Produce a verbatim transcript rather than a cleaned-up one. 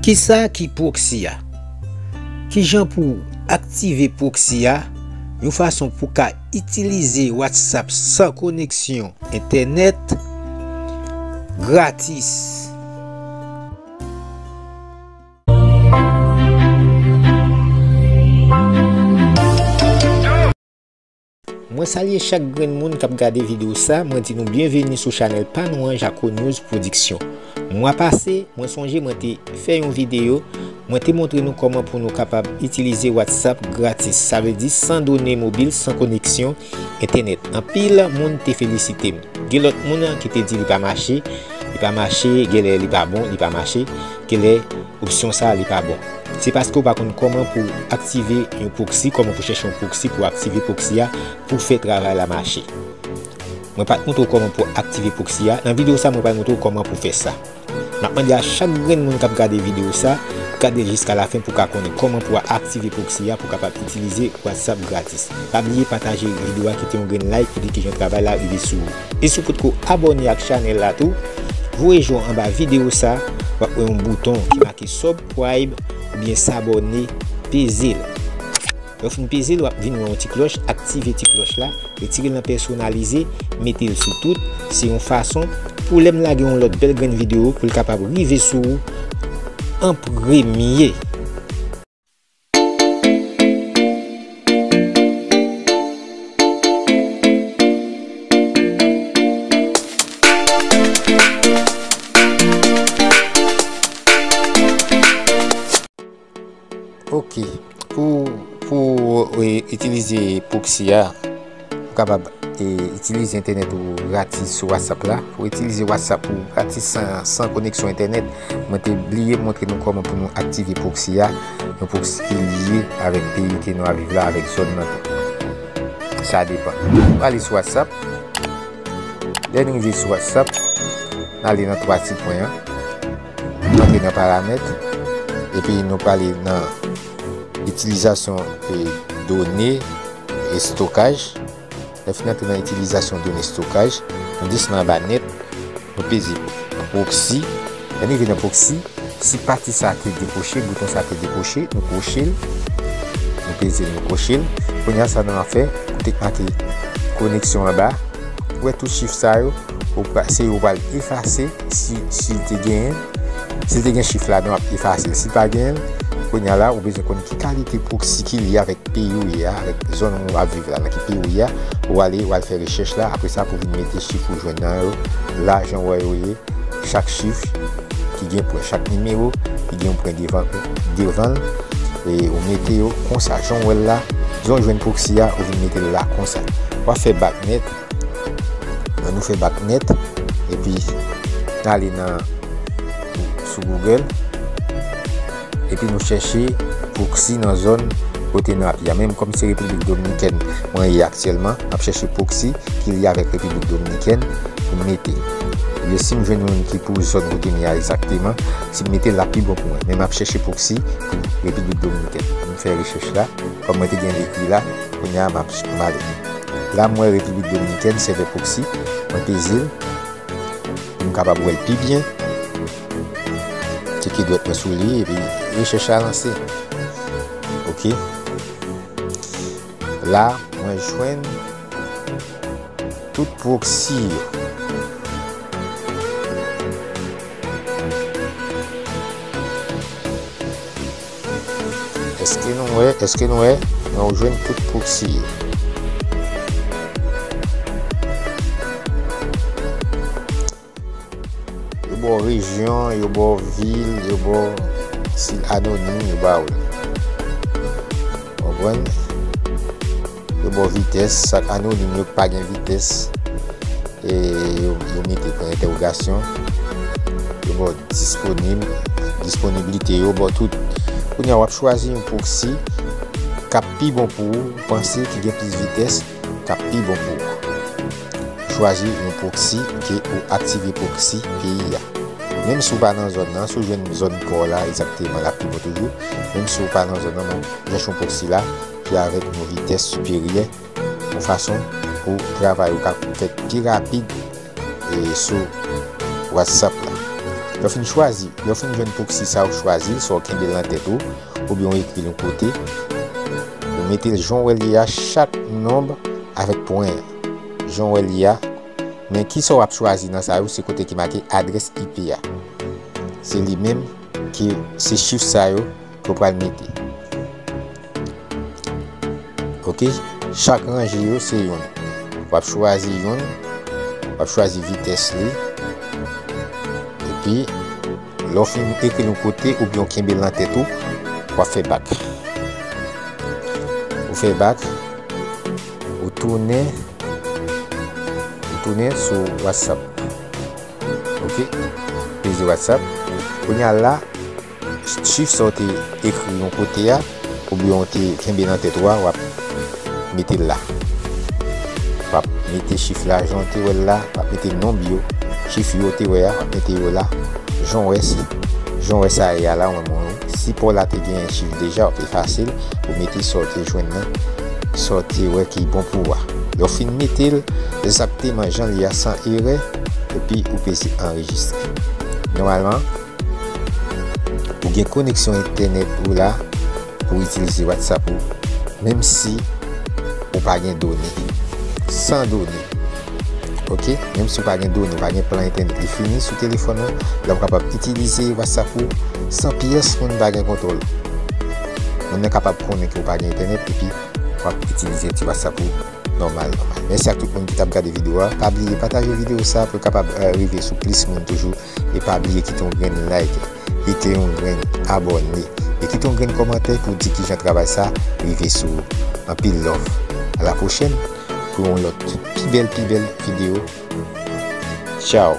Kisa ki proxy a? Kijan pou w aktive proxy a yon fason pou w ka itilize WhatsApp san koneksyon entènèt gratis? Mwen salye chak grenn moun k ap gade videyo sa, mwen di nou byenveni sou chanèl pa nou an, Jaco News Production. Mwa pase, mwen sonje mwen te fè yon videyo, mwen te montre nou kòman pou nou kapab itilize WhatsApp gratis, sa vle di san done mobil, san koneksyon entènèt. Anpil moun te felisite m. Gen lòt moun ki te di li pa mache, li pa mache, genlè li pa bon, li pa mache, genlè opsyon sa li pa bon. Se paske w pa konn kòman pou w aktive yon proxy, kòman pou w chèche yon proxy pou w aktive proxy a pou w fè travay la mache. Mwen pa t montre w kòman pou w aktive proxy a. Nan videyo sa, mwen pral montre w kòman pou w fè sa. M ap mande a chak grenn moun k ap gade videyo sa, gade l jiska lafen pou w ka konnen kòman pou w aktive proxy a pou w kapab itilize WhatsApp gratis. Pa bliye pataje videyo a, kite yon grenn like pou di kijan travay la rive sou ou. E si w potko abòne ak chanèl la tou, voye je w anba videyo sa, w ap wè yon bouton ki make subscribe oubyen s'abonner, peze l. Lè w fin peze l, w ap vin wè yon ti klòch, aktive ti klòch la, retire l nan pèsonalize, mete l sou tout. Se yon fason pou lè m lage yon lòt bèl grenn videyo pou l kapab rive sou ou an premye. Ok. Pou, pou, e, itilize proxy a, ou kapab, e, itilize entènèt ou gratis sou WhatsApp la. Pou itilize WhatsApp ou gratis san, san koneksyon entènèt, mwen te bliye montre nou kòman pou nou aktive proxy a. Yon proxy ki lye avèk peyi ke nou ap viv la, avèk zòn nan tou. Sa depann. Nou ale sou WhatsApp. Lè nou rive sou WhatsApp, n ale nan twa ti pwen an. Nou antre nan paramèt, epi nou prale nan itilizasyon, e, done estokaj. Lè fin antre nan itilizasyon done estokaj, nou desann anba nèt, nou peze proxy. Lè n rive nan proxy, si pati sa te dekwoche, bouton sa te dekwoche, nou kwoche l, nou peze l, nou kwoche l. Kounye a sa nou ap fè, nou te make koneksyon anba. Ou wè tout chif sa yo, ou pa, se yo pral efase si, si l te genyen. Si l te gen chif ladan, w ap efase l. Si l pa genyen l, kounye a la, ou bezwen konn ki kalite proxy ki lye avèk peyi w ye a, avèk zòn w ap viv la, nan ki peyi w ye a, ou ale, ou al fè rechèch la, apre sa pou vin mete chif ou jwenn nan yo la, jan w wè yo ye, chak chif ki gen pwen, chak nimewo ki gen yon pwen devan, devan l, e ou mete yo konsa, jan w wè l la, jan w jwenn proxy a, ou vin mete l la konsa. W ap fè bak nèt, lè nou fè bak nèt, epi n ale nan, sou Google, epi nou chèche proxy nan zòn kote nou ap ye a. Men m kòm se Repiblik Dominikèn mwen ye aktyèlman, m ap chèche proxy ki lye avèk Repiblik Dominikèn pou m mete. Ebyen, si m jwenn youn ki pou zòn kote m ye a egzakteman, si m mete l, l ap pi bon pou mwen. Men m ap chèche proxy pou Repiblik Dominikèn. M fè rechèch la, kòm mwen te gen l ekri la, kounye a m ap, m ale. La, m wè Repiblik Dominikèn, sèvè proxy, mwen peze l. Pou m kapab wè l pi byen. Tcheke dwèt mwen sou li, epi rechèch la lanse. Ok. La, mwen jwenn tout proxy yo. Èske nou wè, èske nou wè, nou jwenn tout proxy yo. Yo ba w rejyon, yo ba w vil, yo ba w stil anonim, yo ba w l. Konprann? Yo ba w vitès, sa k anonim yo k pa gen vitès, e yo, yo mete pwen entèwogasyon. Yo ba w disponib, disponiblite, yo ba w tout. Kounye a, w ap chwazi yon proxy k ap pi bon pou ou, ou panse ki gen plis vitès, k ap pi bon pou ou. Chwazi yon proxy ke ou aktive proxy peyi a. Menm si w pa nan zòn nan, si w jwenn zòn pa w la egzakteman, l ap pi bon toujou. Menm si w pa nan zòn nan, men w chèche yon proxy la ki avèk yon vitès siperyè, yon fason pou travay ou ka fèt pi rapid, e, sou WhatsApp la. Lè w fin chwazi, lè w fin jwenn pwoksi sa, ou chwazi l, swa w kenbe l nan tèt ou, oubyen w ekri l yon kote. Ou mete l jan w wè l ye a, chak nonb avèk pwen an, jan w wè l ye a. Men kisa w ap chwazi nan sa yo, se kote ki make adrès I P a. Se li menm ki, se chif sa yo ke w pral mete. Oke, chak ranje yo se youn. W ap chwazi youn, w ap chwazi vitès li. Epi, lè w fin ekri l yon kote oubyen w kenbe l nan tèt ou, w ap fè bak. Ou fè bak, ou tounen, ou tounen sou WhatsApp. Oke, peze WhatsApp. Kounye a la, chif sa w te ekri yon kote a, oubyen w te kenbe nan tèt ou a, w ap mete l la. W ap mete chif la jan w te wè l la, w ap mete nonb yo, chif yo w te wè a, w ap mete yo la, jan w wè si, jan w wè sa ye a la, w wè mwen, si pa w la te gen chif deja, w ap fasil pou mete sa w te jwenn nan, sa w te wè ki bon pou ou a. Lè w fin mete l egzakteman jan l ye a, san erè, epi ou peze anrejistre. Nòmalman, ou gen koneksyon entènèt ou la pou itilize WhatsApp ou, menm si ou pa gen done. San done. Oke? Menm si ou pa gen done, ou pa gen plan entènèt, li fini sou telefòn ou, la w kapab itilize WhatsApp ou san pyès moun pa gen kontwòl. Moun nan kapab konnen ke ou pa gen entènèt, epi w ap itilize ti WhatsApp ou nòmal, nòmal. Mèsi ak tout moun ki t ap gade videyo a. Pa bliye pataje videyo sa pou l kapab, eh, rive sou plis moun toujou. E pa bliye kite yon grenn like, kite yon grenn abòne, e kite yon grenn kòmantè pou di kijan travay sa rive sou ou. Anpil love. A la pwochèn pou yon lòt pi bèl, pi bèl videyo. Tchao.